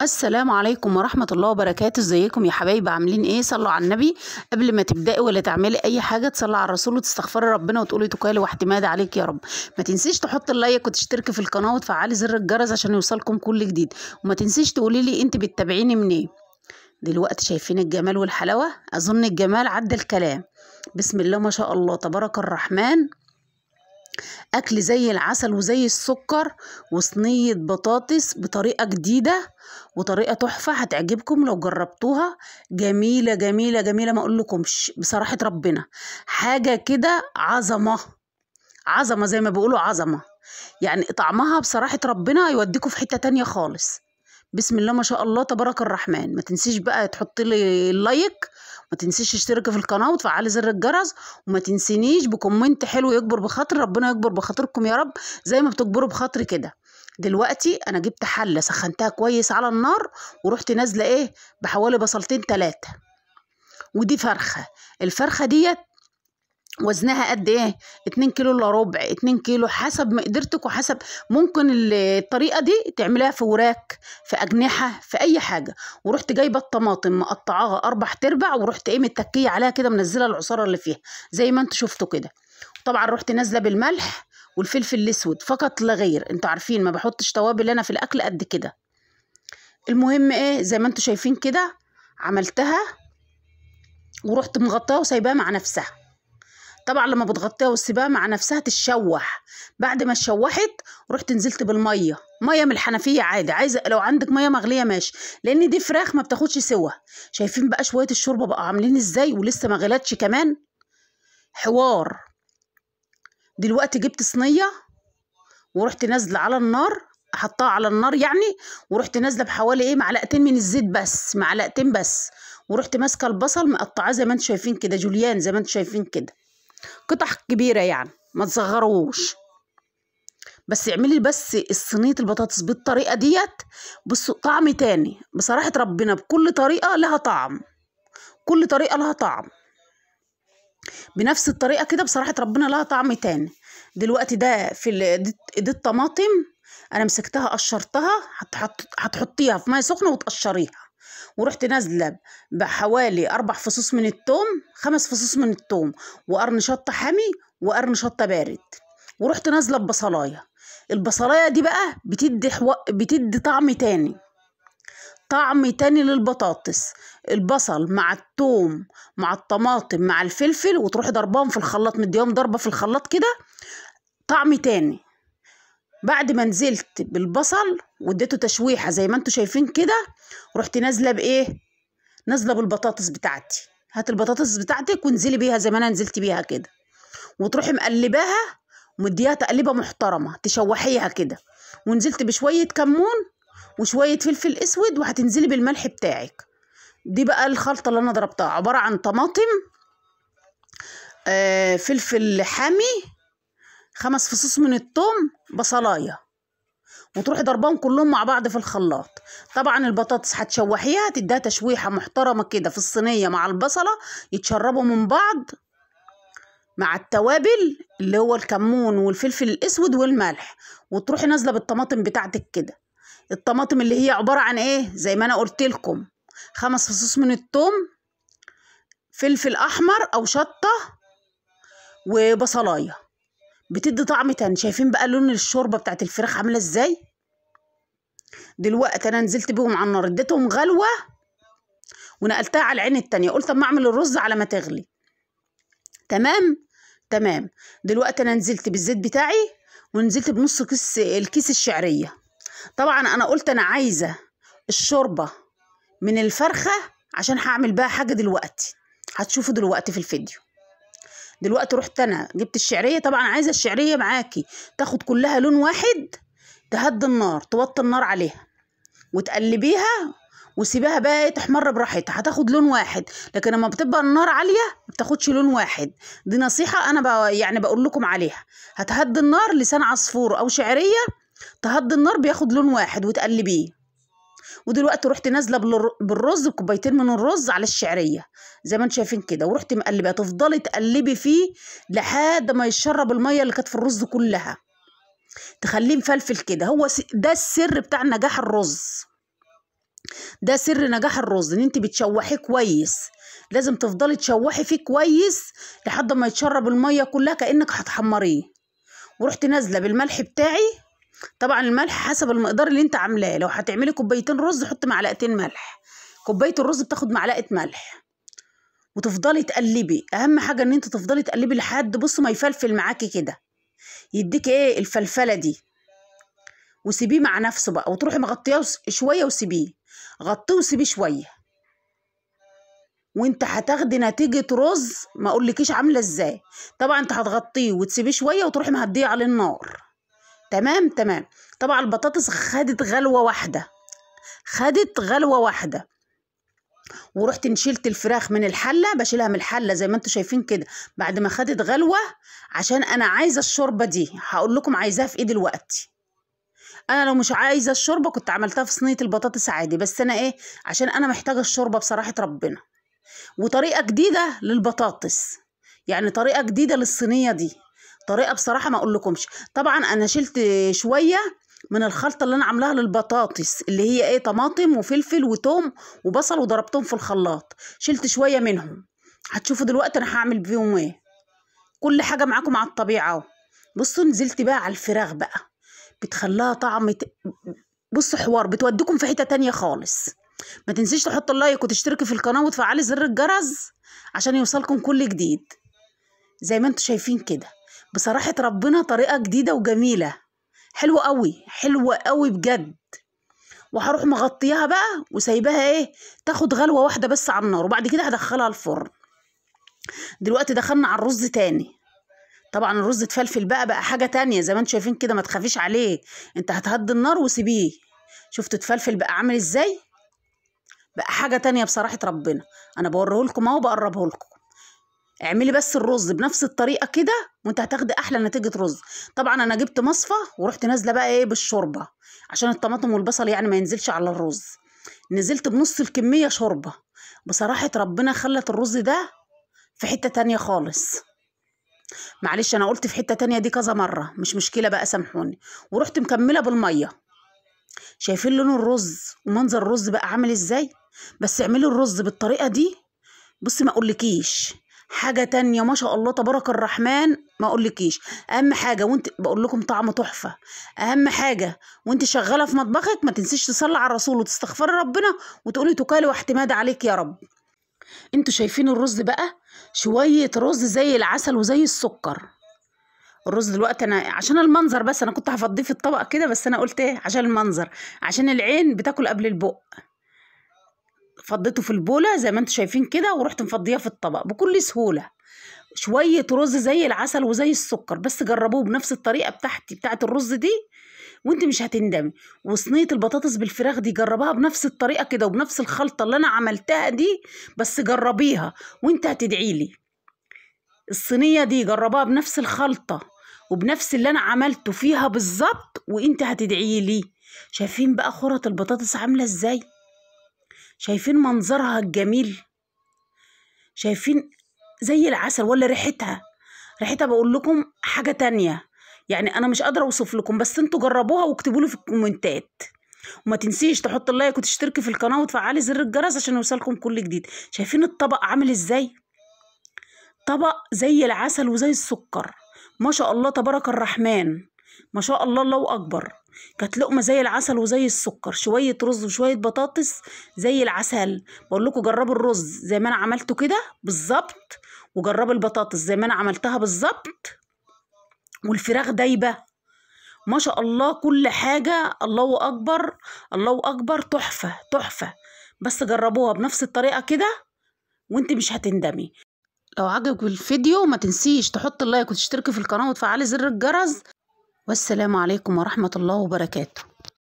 السلام عليكم ورحمة الله وبركاته. ازيكم يا حبايب، عاملين ايه؟ صلوا على النبي قبل ما تبدأي ولا تعملي اي حاجة، تصلي على الرسول وتستغفري ربنا وتقولي توكلي واحتماد عليك يا رب. ما تنسيش تحط ال like وتشتركي في القناة وتفعلي زر الجرس عشان يوصلكم كل جديد، وما تنسيش تقولي لي انت بتتابعيني منين. دلوقتي شايفين الجمال والحلاوة، اظن الجمال عدى الكلام. بسم الله ما شاء الله تبارك الرحمن، اكل زي العسل وزي السكر، وصينيه بطاطس بطريقة جديدة وطريقه تحفة هتعجبكم لو جربتوها. جميلة جميلة جميلة ما اقولكمش بصراحة ربنا، حاجة كده عظمه عظمه زي ما بيقولوا عظمه، يعني طعمها بصراحة ربنا يوديكم في حتة تانية خالص. بسم الله ما شاء الله تبارك الرحمن. ما تنسيش بقى تحطي لي ال like، ما تنسيش تشتركي في القناة وتفعلي زر الجرس، وما تنسينيش ب comment حلو يكبر بخاطر ربنا، يكبر بخاطركم يا رب زي ما بتكبروا بخاطري كده. دلوقتي انا جبت حله سخنتها كويس على النار، ورحت نازله ايه بحوالي بصلتين ثلاثة، ودي فرخة. الفرخه ديت وزنها قد ايه؟ 2 كيلو الا ربع، 2 كيلو حسب مقدرتك وحسب. ممكن الطريقة دي تعمليها في وراك، في اجنحة، في اي حاجة. ورحت جايبه الطماطم مقطعاها 4 ارباع، ورحت ايه متكيه عليها كده، منزله العصاره اللي فيها زي ما انتوا شفتوا كده. طبعا رحت نازله بالملح والفلفل الاسود فقط لا غير، انتوا عارفين ما بحطش توابل انا في الاكل قد كده. المهم ايه زي ما انتوا شايفين كده عملتها، ورحت مغطاها وسايباها مع نفسها. طبعا لما بتغطيها وتسيبها مع نفسها تتشوح. بعد ما اتشوحت رحت نزلت بالمية، مية من الحنفية عادي، عايزه لو عندك مية مغليه ماشي، لان دي فراخ ما بتاخدش سوا. شايفين بقى شوية الشوربة بقى عاملين ازاي، ولسه ما غلتش كمان، حوار. دلوقتي جبت صينية ورحت نازله على النار، حطها على النار يعني، ورحت نازله بحوالي ايه معلقتين من الزيت بس، معلقتين بس. ورحت ماسكه البصل مقطعاه زي ما انتم شايفين كده، جوليان زي ما انتم شايفين كده، قطع كبيرة يعني ما تصغروش، بس اعملي بس الصينية البطاطس بالطريقة ديت. بصوا طعم تاني بصراحة ربنا، بكل طريقه لها طعم، كل طريقه لها طعم. بنفس الطريقة كده بصراحة ربنا لها طعم تاني. دلوقتي ده في دي الطماطم انا مسكتها قشرتها، هتحطيها في مية سخنة وتقشريها. ورحت نازله بحوالي 4 فصوص من الثوم، 5 فصوص من الثوم، وقرن شطه حامي وقرن شطه بارد. ورحت نازله ببصلايه. البصلايه دي بقى بتدي طعم تاني، طعم تاني للبطاطس. البصل مع الثوم مع الطماطم مع الفلفل، وتروحي ضرباهم في الخلاط، مديهم ضربه في الخلاط كده، طعم تاني. بعد ما نزلت بالبصل واديته تشويحه زي ما انتم شايفين كده، رحت نازله بايه؟ نازله بالبطاطس بتاعتي. هات البطاطس بتاعتك وانزلي بيها زي ما انا نزلت بيها كده، وتروحي مقلباها ومديها تقليبه محترمه، تشوحيها كده. ونزلت بشوية كمون وشوية فلفل اسود، وهتنزلي بالملح بتاعك. دي بقى الخلطة اللي انا ضربتها، عبارة عن طماطم، فلفل حامي، 5 فصوص من الثوم، بصلايه، وتروحي ضربهم كلهم مع بعض في الخلاط. طبعا البطاطس هتشوحيها، تديها تشويحه محترمه كده في الصينية مع البصله، يتشربوا من بعض مع التوابل اللي هو الكمون والفلفل الاسود والملح. وتروحي نازله بالطماطم بتاعتك كده. الطماطم اللي هي عبارة عن ايه زي ما انا قلت لكم، 5 فصوص من الثوم، فلفل احمر او شطه، وبصلايه، بتدي طعم تاني. شايفين بقى لون الشوربة بتاعت الفراخ عامله ازاي؟ دلوقتي انا نزلت بيهم على النار، اديتهم غلوه ونقلتها على العين التانية. قلت اما اعمل الرز على ما تغلي. تمام تمام. دلوقتي انا نزلت بالزيت بتاعي، ونزلت بنص كيس الكيس الشعرية. طبعا انا قلت انا عايزه الشوربة من الفرخه عشان هعمل بقى حاجة دلوقتي، هتشوفوا دلوقتي في الفيديو. دلوقتي رحت انا جبت الشعرية. طبعا عايزه الشعرية معاكي تاخد كلها لون واحد، تهدي النار، توطي النار عليها وتقلبيها وسيبيها بقى تحمر براحتها، هتاخد لون واحد. لكن لما بتبقى النار عالية ما بتاخدش لون واحد. دي نصيحة انا يعني بقول لكم عليها. هتهدي النار، لسان عصفور او شعرية تهدي النار بياخد لون واحد وتقلبيه. ودلوقتي رحت نازله بالرز، بكوبايتين من الرز على الشعرية زي ما انتم شايفين كده، ورحت مقلبه. تفضلي تقلبي فيه لحد ما يشرب المية اللي كانت في الرز كلها، تخليه مفلفل كده. هو ده السر بتاع نجاح الرز. ده سر نجاح الرز، ان انت بتشوحيه كويس، لازم تفضلي تشوحي فيه كويس لحد ما يتشرب المية كلها كانك هتحمريه. ورحت نازله بالملح بتاعي، طبعا الملح حسب المقدار اللي انت عاملاه، لو هتعملي كوبايتين رز حط معلقتين ملح، كوباية الرز بتاخد معلقه ملح. وتفضلي تقلبي، اهم حاجة ان انت تفضلي تقلبي لحد بصوا ما يفلفل معاكي كده، يديك ايه الفلفله دي. وسيبيه مع نفسه بقى، وتروحي مغطياه شوية وسيبيه، غطيه وسيبيه شوية، وانت هتاخدي نتيجة رز ما اقولكيش عامله ازاي. طبعا انت هتغطيه وتسيبيه شوية وتروحي مهديه على النار. تمام تمام. طبعا البطاطس خدت غلوه واحدة، خدت غلوه واحدة. ورحت نشيلت الفراخ من الحلة، بشيلها من الحلة زي ما انتم شايفين كده بعد ما خدت غلوه، عشان انا عايزه الشوربة دي. هقول لكم عايزاها في ايه دلوقتي. انا لو مش عايزه الشوربة كنت عملتها في صينية البطاطس عادي، بس انا ايه، عشان انا محتاجه الشوربة بصراحة ربنا. وطريقه جديدة للبطاطس، يعني طريقه جديدة للصينيه دي، طريقه بصراحة ما اقولكمش. طبعا انا شلت شوية من الخلطة اللي انا عاملاها للبطاطس، اللي هي ايه، طماطم وفلفل وتوم وبصل، وضربتهم في الخلاط، شلت شوية منهم. هتشوفوا دلوقتي انا هعمل بيهم ايه. كل حاجة معاكم على الطبيعة اهو. بصوا نزلت بقى على الفراخ بقى، بتخليها طعم بصوا حوار، بتوديكم في حتة تانية خالص. ما تنسيش تحط اللايك وتشتركي في القناة وتفعلي زر الجرس عشان يوصلكم كل جديد. زي ما انتم شايفين كده بصراحة ربنا طريقه جديدة وجميلة، حلوة قوي، حلوة قوي بجد. وهروح مغطياها بقى وسايباها ايه تاخد غلوه واحدة بس على النار، وبعد كده هدخلها الفرن. دلوقتي دخلنا على الرز تاني. طبعا الرز اتفلفل بقى حاجة تانية زي ما انتم شايفين كده، ما تخافيش عليه، انت هتهدي النار وسيبيه. شفتوا اتفلفل بقى عامل ازاي، بقى حاجة تانية بصراحة ربنا. انا بوريهولكم اهو، بقربهولكم. اعملي بس الرز بنفس الطريقة كده وانت هتاخدي احلى نتيجة رز. طبعا انا جبت مصفى ورحت نازله بقى ايه بالشوربه، عشان الطماطم والبصل يعني ما ينزلش على الرز. نزلت بنص الكمية شوربة، بصراحة ربنا خلت الرز ده في حتة تانية خالص. معلش انا قلت في حتة تانية دي كذا مرة، مش مشكلة بقى سامحوني. ورحت مكملة بالمية. شايفين لون الرز ومنظر الرز بقى عامل ازاي؟ بس اعملي الرز بالطريقة دي بصي ما اقولكيش حاجة تانية، ما شاء الله تبارك الرحمن، ما اقولكيش. اهم حاجة وانت بقول لكم طعمه تحفة. اهم حاجة وانت شغالة في مطبخك ما تنسيش تصلي على الرسول وتستغفري ربنا وتقولي توكلي واحتماد عليك يا رب. انتوا شايفين الرز بقى، شوية رز زي العسل وزي السكر. الرز دلوقتي انا عشان المنظر بس، انا كنت هفضيه في الطبق كده، بس انا قلت ايه عشان المنظر، عشان العين بتاكل قبل البق. فضيته في البوله زي ما انتوا شايفين كده، ورحت مفضيه في الطبق بكل سهولة. شوية رز زي العسل وزي السكر، بس جربوه بنفس الطريقة بتاعتي بتاعت الرز دي وانت مش هتندمي. وصينيه البطاطس بالفراخ دي جربها بنفس الطريقة كده وبنفس الخلطة اللي انا عملتها دي، بس جربيها وانت هتدعيلي. الصينية دي جربها بنفس الخلطة وبنفس اللي انا عملته فيها بالظبط وانت هتدعيلي. شايفين بقى خرط البطاطس عامله ازاي؟ شايفين منظرها الجميل؟ شايفين زي العسل ولا ريحتها؟ ريحتها بقول لكم حاجة تانية، يعني انا مش قادرة اوصف لكم، بس انتوا جربوها واكتبوا لي في الكومنتات. وما تنسيش تحط اللايك وتشتركي في القناة وتفعلي زر الجرس عشان يوصلكم كل جديد. شايفين الطبق عامل ازاي؟ طبق زي العسل وزي السكر، ما شاء الله تبارك الرحمن، ما شاء الله الله اكبر. كانت لقمة زي العسل وزي السكر، شوية رز وشوية بطاطس زي العسل. بقول لكم جربوا الرز زي ما انا عملته كده بالظبط، وجربوا البطاطس زي ما انا عملتها بالظبط، والفراخ دايبه ما شاء الله، كل حاجة الله اكبر الله اكبر، تحفة تحفة. بس جربوها بنفس الطريقة كده وانت مش هتندمي. لو عجبك الفيديو ما تنسيش تحط اللايك وتشتركي في القناة وتفعلي زر الجرس. والسلام عليكم ورحمة الله وبركاته.